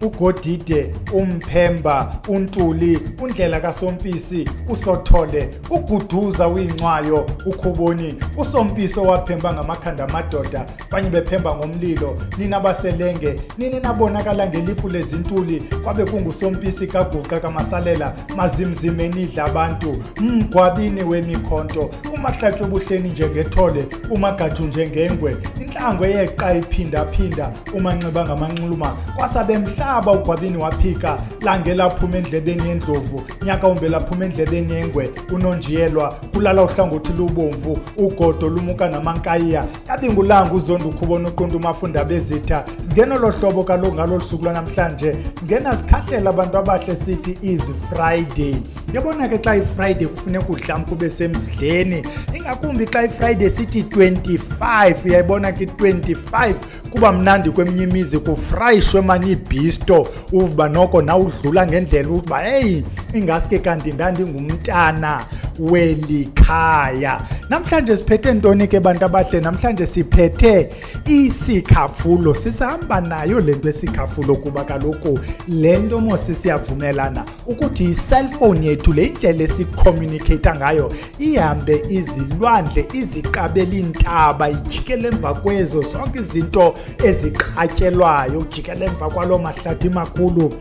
uGodide, uMphemba, uNtuli, uNdlela kaSompisi, uSothole, uGuduza, uyincwayo, uKhuboni, uSompisi owaphemba ngamakhanda amadoda, abanye bephemba ngomlilo, nina baselenge, nini nabonakala ngelifu lezintuli, kwabe kunguSompisi kaGuqa kaMasalela, mazimzime nidla abantu, mgwabini wemikhonto, umahlatshwe ebuhleni njengethole, umagathu njengengwe, inhlango eyeqa iphindaphinda, umanxiba ngamanxuluma, kwasabemhlaba ugwabini waphika, lange laphuma endlebeni yendlovu, nyaka umbe laphuma endlebeni yengwe, unonjiyelwa, kulala uhlangothi lubomvu, ugodo lumuka namankayiya, yabingulanga uzondo ukhubona uqonda umafunda bezitha. Singena lo hlobo kaloku ngalolu suku lwanamhlanje, singena sikhahlela abantu abahle sithi is Friday. Yabona ke xa iFriday kufuneka udlamke ube semsidleni, ingakumbi xa iFriday sithi 25. Uyayibona ke 25 kuba mnandi kweminye imizi, kufrayishwe mani ibhisto, uva noko nawudlula ngendlela uba heyi, ingaske kanti ndandingumntana weli khaya. Namhlanje siphethe ntoni ke bantu abahle? Namhlanje siphethe isikhafulo, sisahamba nayo le nto esikhafulo, kuba kaloku le nto mosi siyavumelana ukuthi i-cellphone yethu, le ndlela esicommunicate ngayo, ihambe izilwandle, iziqabela iintaba, ijikele emva kwezo zonke izinto eziqatyelwayo, ujikele emva kwaloo mahlathi makhulu,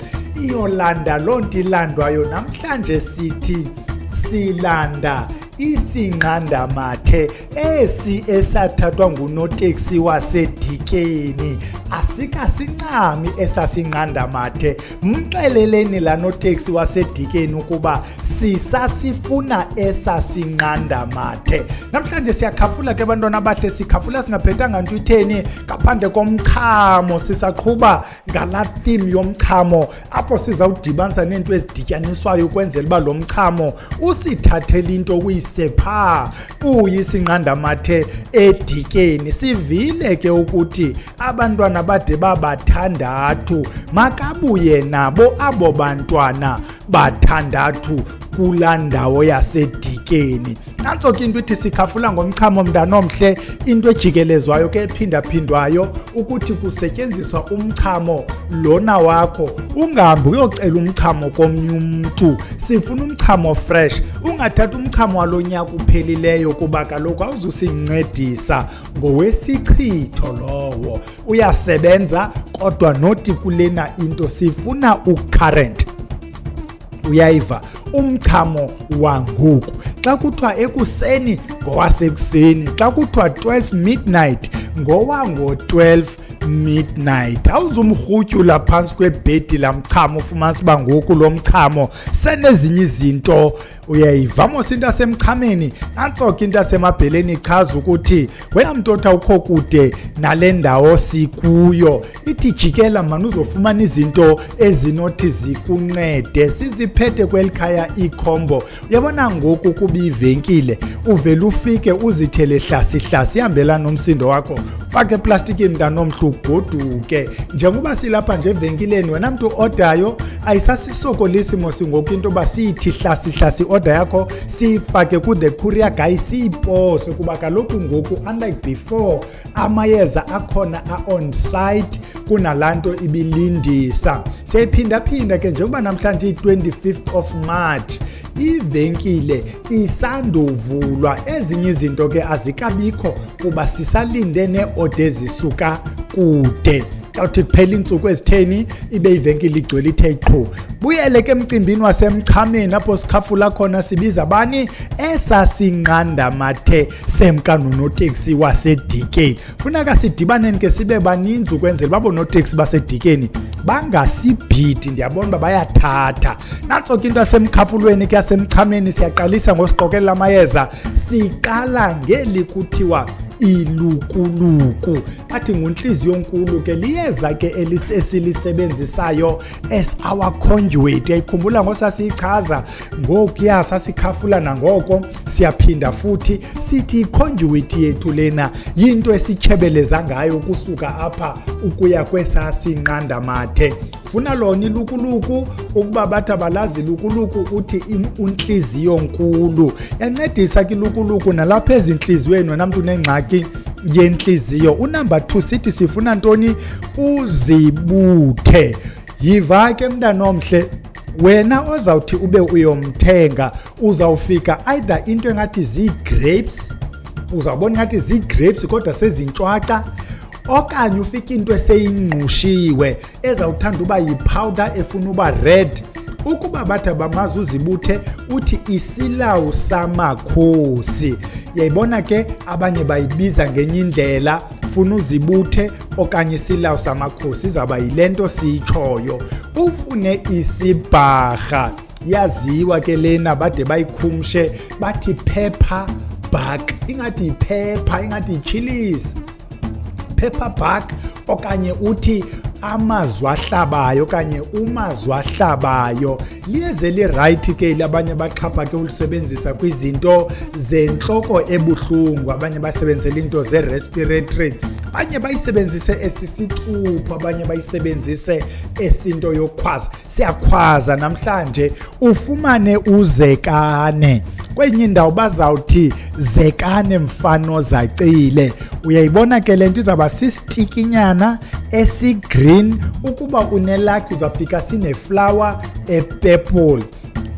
iyolanda loo nto ilandwayo. Namhlanje sithi silanda isinqandamathe esi esathathwa ngunoteksi waseDikeni. Asikasincami esasinqandamathe. Mxeleleni laa noteksi waseDikeni ukuba sisasifuna esasinqandamathe. Namhlanje siyakhafula ke bantwana abahle, sikhafula singaphethanga nto itheni ngaphandle komchamo. Sisaqhuba ngalaa theme yomchamo, apho sizawudibanisa neento ezidityaniswayo ukwenzela uba lo mchamo usithathele into uyise phaa kuyisinqandamathe eDikeni. Sivile ke ukuthi abantwana bade babathandathu, makabuye nabo abo bantwana bathandathu kulaa ndawo yaseDikeni. Nantso ke into ithi sikhafula ngomchamo, mntanomhle. Into ejikelezwayo ke ephindaphindwayo ukuthi kusetyenziswa umchamo lona wakho, ungahambi uyocela umchamo komnye umntu. Sifuna umchamo fresh, ungathathi umchamo walo nyaka uphelileyo, kuba kaloku awuzusincedisa, ngowesichitho lowo. Uyasebenza kodwa nothi kulena into sifuna ucurrent, uyayiva, umchamo wangoku. Xa kuthiwa ekuseni, ngowasekuseni. Xa kuthiwa 12 midnight, ngowango-12 midnight. Awuzumrhutyula phantsi kwebhedi laa mchamo, ufumanisa uba ngoku lo mchamo senezinye izinto. Uyayiva mos into yasemchameni. Nantso ke into yasemabheleni, ichaza ukuthi wena mntu othi awukho kude nale ndawo sikuyo, ithi jikela mani uzofumana izinto ezinothi zikuncede. Siziphethe kweli khaya ikhombo. Uyabona ngoku kuba ivenkile uvele ufike uzithele hlasi-hlasi, ihambelana nomsindo wakho, fake eplastikini mntanomhle, ugoduke. Njengoba silapha nje evenkileni, wena mntu odayo, ayisasisokolisi mos ngoku into yoba siyithi hlasi-hlasi i-order yakho, siyifake ku-the courier guy, siyipose, kuba kaloku ngoku, unlike before, amayeza akhona a-on site kunalaa nto ibilindisa. Siyayiphindaphinda ke njengoba namhlanje iyi-25th of March, ivenkile isandovulwa, ezinye izinto ke azikabikho kuba sisalinde nee-order ezisuka kude. Xa uthi kuphela iintsuku ezitheni, ibe ivenkile igcwele ithe qhu. Buyele ke emcimbini wasemchameni apho sikhafula khona, sibiza bani? Esasinqandamathe semka nonoteksi waseDikeni. Funeka sidibaneni ke sibe baninzi ukwenzela babo noteksi baseDikeni bangasibhidi. Ndiyabona uba bayathatha. Nantso ke into yasemkhafulweni ke yasemchameni. Siyaqalisa ngosiqokelela amayeza, siqala ngeli kuthiwa ilukuluku, athi nguntliziyo nkulu ke, liyeza ke esilisebenzisayo as our conduit. Uyayikhumbula ngosasiyichaza ngokuya sasikhafula, nangoko siyaphinda futhi sithi iconduit yethu lena yinto esichebeleza ngayo ukusuka apha ukuya kwesasinqandamathe. Funa lona ilukuluku, ukuba bathi abalazi ilukuluku, uthi untliziyo nkulu. Yancedisa ke ilukuluku nalapha ezintliziyweni, wena mntu unengxaki yentliziyo. Unumber 2 sithi sifuna ntoni? Uzibuthe. Yiva ke, mntanomhle, wena ozawuthi ube uyomthenga, uzawufika either into engathi zii-grapes, uzawubona ingathi zii-grapes kodwa sezintshwaca, okanye ufike into eseyingqushiwe ezawuthanda uba yi-powder efuna uba red. Ukuba bathi abamazi uzibuthe, uthi isilawu samakhosi. Yayibona ke, abanye bayibiza ngenye indlela. Funa uzibuthe okanye isilawu samakhosi, izawuba yile nto siyitshoyo. Ufune isibharha, yaziwa ke lena, bade bayikhumshe bathi pepper bark, ingathi yiphepha, ingathi yi-chillies, pepper bark, okanye uthi amazwi ahlabayo okanye umazwi ahlabayo. Liyeze li-right ke eli, abanye baxhaphake ulisebenzisa kwizinto zentloko ebuhlungu, abanye basebenzisela into ze-respiratory, abanye bayisebenzise esisicupho, abanye bayisebenzise esinto yokukhwaza. Siyakhwaza namhlanje. Ufumane uzekane, kwenye indawo bazawuthi zekane mfano zacile. Uyayibona ke le nto, izawuba sisitikinyana esi-green. Ukuba une-luck, uzawufika sine-flower e-purple.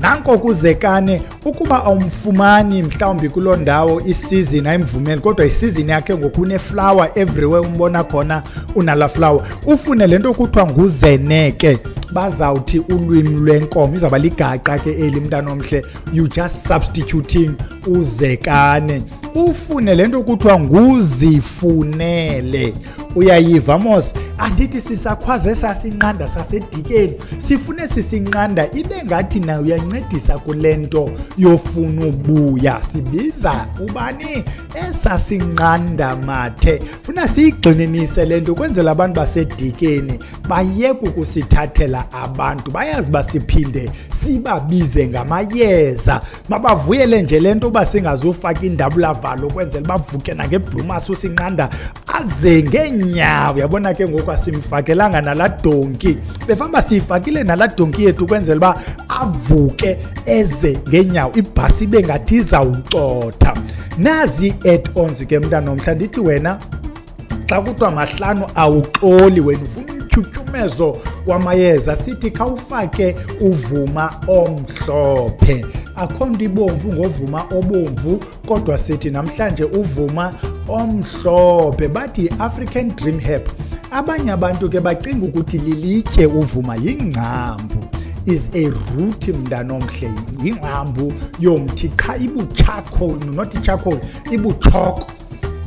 Nanko kuzekane. Ukuba awumfumani mhlawumbi kuloo ndawo, isizini ayimvumeli, kodwa isizini yakhe ngoku une-flower everywhere umbona khona unala flower. Ufune le nto kuthiwa nguzeneke, bazawuthi ulwimi lwenkomo, izawuba ligaqa ke eli, mntanomhle, you just substituting uzekane. Ufune le nto kuthiwa nguzifunele. Uyayiva mos, andithi sisakhwaze sasinqanda sasedikeni, sifune sisinqanda ibe ngathi nayo uyancedisa kule nto yofuna ubuya. Sibiza ubani? Esasinqanda mathe. Funa siyigxininise le nto kwenzela abantu basedikeni bayeke ukusithathela abantu, bayazi uba siphinde sibabize ngamayeza. Mabavuyele nje le nto uba singazufaka indabulavalo, ukwenzela bavuke nangebhlumasi usinqanda aze ngeenyawo. Uyabona ke ngoku, asimfakelanga nalaa donki, befamba siyifakile nalaa donki yethu ukwenzela uba avuke eze ngeenyawo, ibhasi ibe ngathi izawucotha. Nazi ii-add-ons ke, mntanomhla. Ndithi wena xa kuthiwa mahlanu awuxoli, wena ufuna umtyhutyhumezo wamayeza, sithi khawufake uvuma omhlophe. Akho nto ibomvu ngovuma obomvu, kodwa sithi namhlanje uvuma omhlophe, bathi yi-African Dream Herb. Abanye abantu ke bacinga ukuthi lilitye uvuma, yingcambu, is a root, mntanomhle, yingcambu yomthi qha, ibu-charcoal, not charcoal, ibuchoko,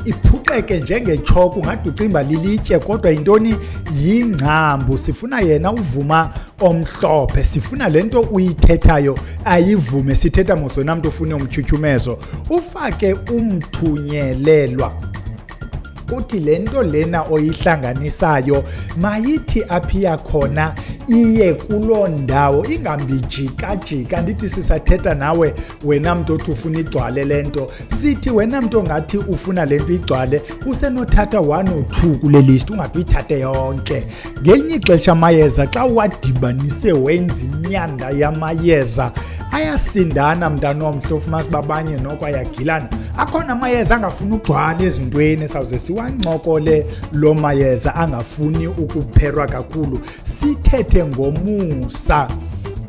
iphuqeke njengetshoko, ungade ucinga lilitye, kodwa yintoni? Yingcambu. Sifuna yena uvuma omhlophe, sifuna le nto uyithethayo ayivume. Sithetha mos wena mntu ufune umtyhutyhumezo. Ufake umthunyelelwa, kuthi le nto lena oyihlanganisayo mayithi aphiya khona iye kuloo ndawo, ingambi jikajika. Ndithi sisathetha nawe wena mntu othi ufuna igcwale le nto, sithi wena mntu ongathi ufuna le nto igcwale, usenothatha 1 or 2 kule list, ungade uyithathe yonke. Ngelinye ixesha amayeza xa uwadibanise wenza inyanda yamayeza ayasindana, mntanomhle, ufumanisa uba abanye noko ayagilana. Akhona amayeza angafuni ugcwala ezintweni, sawuze siwancokole loo mayeza angafuni ukupherwa kakhulu. Sithethe ngomusa.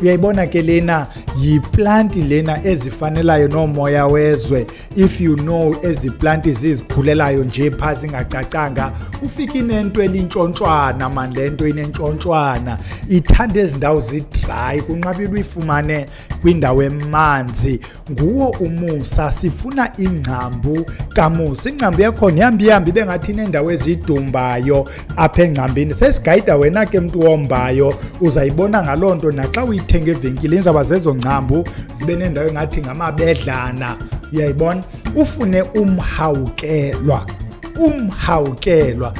Uyayibona ke, lena yiplanti lena ezifanelayo nomoya wezwe. If you know ezi planti zizikhulelayo nje phaa zingacacanga, ufike inento elintshontshwana mani, le nto inentshontshwana, ithanda ezi ndawo zi-dry, kunqabile uyifumane kwindawo emanzi. Nguwo umusa. Sifuna ingcambu kamusa. Ingcambu yakhona ihambe ihambe ibe ngathi ineendawo ezidumbayo apha engcambini. Sesigayida wena ke mntu wombayo, uzayibona ngaloo nto naxa uyithenga evenkileni, izawuba zezo ngcambu zibe nendawo engathi ngamabedlana. Uyayibona? Ufune umhawukelwa. Umhawukelwa,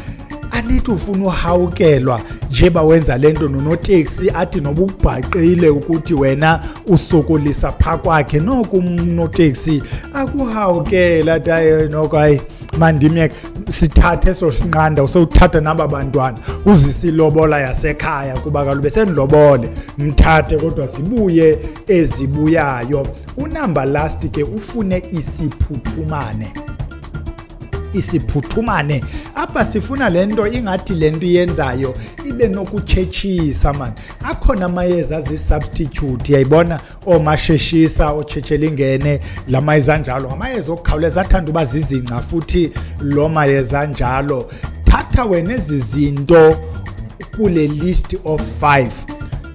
anithi ufuna uhawukelwa njengoba wenza le nto nonoteksi, athi noba ukubhaqile ukuthi wena usokolisa phaa kwakhe, noko unoteksi akuhawukele, athi hayi noko, hayi mandimyeke. Sithathe eso sinqanda, usewuthatha naba bantwana, uzise ilobola yasekhaya, kuba kaloku besendilobole. Mthathe, kodwa zibuye ezibuyayo. U-number last ke, ufune isiphuthumane. isiphuthumane. Apha sifuna le nto ingathi le nto iyenzayo ibe nokutshetshisa mani. Akhona amayeza azi-substitute, yayibona, oomasheshisa, otshetshela ingene, la mayeza anjalo ngamayeza okukhawuleza, athanda uba zizingca futhi lo mayeza anjalo. Thatha wena ezi zinto kule list of 5.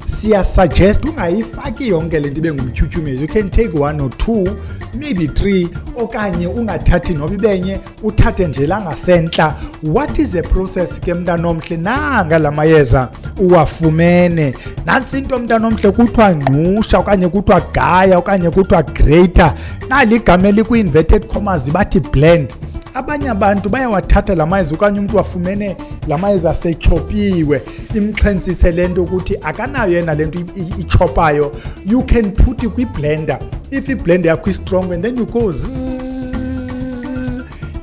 Siyasuggest ungayifaki yonke le nto ibe ngumtyhutyhumezo. You can take 1 or 2, maybe 3, okanye ungathathi noba ibenye, uthathe nje langasentla. What is the process ke mntanomhle? Nanga la mayeza uwafumene. Nantsi into mntanomhle, kuthiwa ngqusha okanye kuthiwa gaya okanye kuthiwa grater. Nali igama elikwi-inverted commas, bathi blend. Abanye abantu bayawathatha la mayeza, okanye umntu wafumene la mayeza asechopiwe, imxhentsise le nto ukuthi akanayo yena le nto ichopayo. You can put it kwi-blender if i-blender yakho i-strong, and then you go zzzz,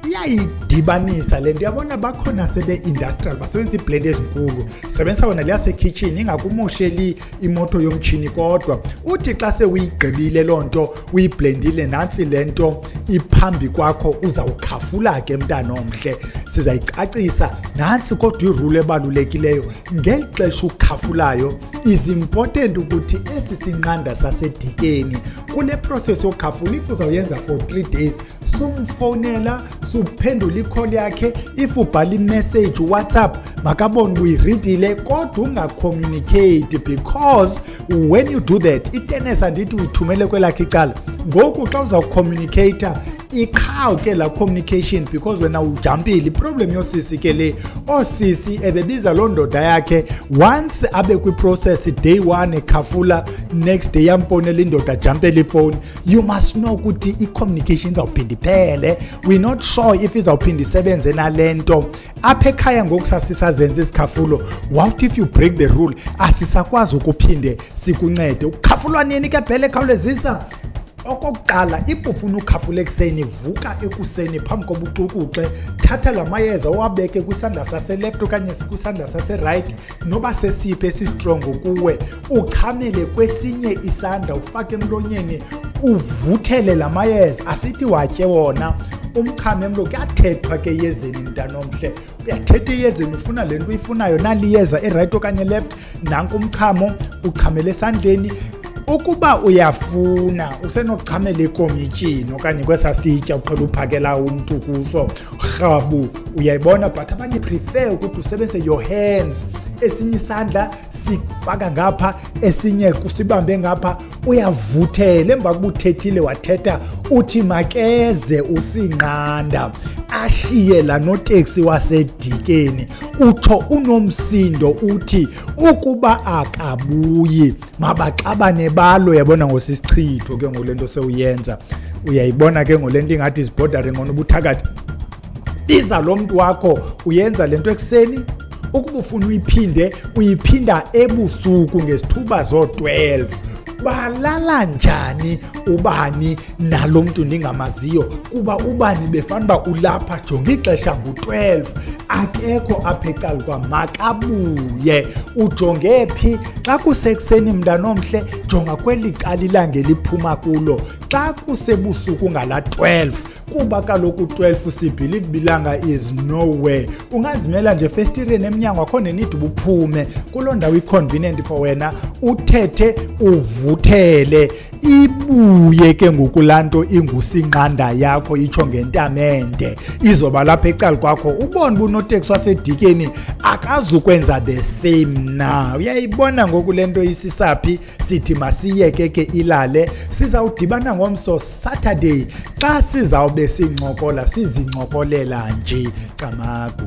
iyayidibanisa le nto. Uyabona bakhona sebe-industrial basebenzisa iiblend ezinkulu, sebenzisa wona leyasekhitshini, ingakumosheli imoto yomtshini. Kodwa uthi xa sewuyigqibile loo nto, uyiblendile, nantsi le nto iphambi kwakho, uzawukhafula ke mntanomhle. Sizayicacisa nantsi kodwa irule ebalulekileyo. Ngeli xesha ukhafulayo is important ukuthi esi sinqanda sasedikeni kule process yokukhafula, if uzawuyenza for 3 days, sumfowunela, suphendula i-call yakhe. If ubhala imessage WhatsApp, makabone uba uyireadile, kodwa ungacommunicate, because when you do that, itenesi andithi uyithumele kwelakhe icala. Ngoku xa uzawucommunicata, iqhawuke la communication because wena ujampile. Iproblem yosisi ke le, oosisi ebebiza loo ndoda yakhe once abe kwiprocess day 1 ekhafula, next day yamfowunela indoda, jampele ifowuni. You must know ukuthi i-communication izawuphinda iphele. We're not sure if izawuphinda isebenze nale nto apha ekhaya. Ngoku sasisazenza isikhafulo. What if you break the rule? Asisakwazi ukuphinde sikuncede. Ukhafulwa nini ke bhele? Khawulezisa. Okokuqala, if ufuna ukhafula ekuseni, vuka ekuseni phambi koba uxukuxe. Thatha la mayeza uwabeke kwisandla saseleft okanye kwisandla saseright, noba sesiphi esistrongo kuwe. Uchamele kwesinye isandla, ufake emlonyeni, uvuthele la mayeza. Asithi watye wona, umchame emlo. Kuyathethwa ke eyezeni mntanomhle, uyathetha eyezeni, ufuna le nto uyifunayo. Naliyeza eright okanye left, nanku umchamo, uchamele esandleni. Ukuba uyafuna usenokuchamela ekomityini okanye kwesaa sitya uqhela uphakela umntu kuso, rhabu, uyayibona. But abanye prefer ukuthi usebenzise your hands, esinye isandla sifaka ngapha, esinye kusibambe ngapha, uyavuthela. Emva kokuba uthethile, wathetha uthi makeze usinqanda, ashiye la noteksi wasedikeni. Utsho unomsindo, uthi ukuba akabuyi mabaxabane balo. Yabona ngosisichitho ke ngole nto sewuyenza, uyayibona ke ngole nto ingathi is-bordering on ubuthakathi. Biza lo mntu wakho, uyenza le nto ekuseni. Ukuba ufuna uyiphinde, uyiphinda ebusuku ngesithuba zoo-12. Balala njani ubani nalo mntu ndingamaziyo? Kuba ubani befana uba ulapha, jonga ixesha ngu-12, akekho apha ecala kwa, makabuye. Ujonge phi xa kusekuseni mntanomhle? Jonga kweli cala ilanga eliphuma kulo. Xa kusebusuku ngala 12, kuba kaloku 12 sibelieve bilanga is nowhere, ungazimela nje efestireni emnyango, akho nenidi uphume kuloo ndawo i-convenient for wena, uthethe, uvuthele, ibuye ke ngoku laa nto ingusinqanda yakho, itsho ngentamente izoba lapha ecala kwakho. Ubone uba unoteksi wasedikeni akazukwenza the same na. Uyayibona ngoku le nto isisaphi? Sithi masiyeke ke ilale. Sizawudibana ngomso Saturday xa sizawube sincokola, sizincokolela nje. Camagu.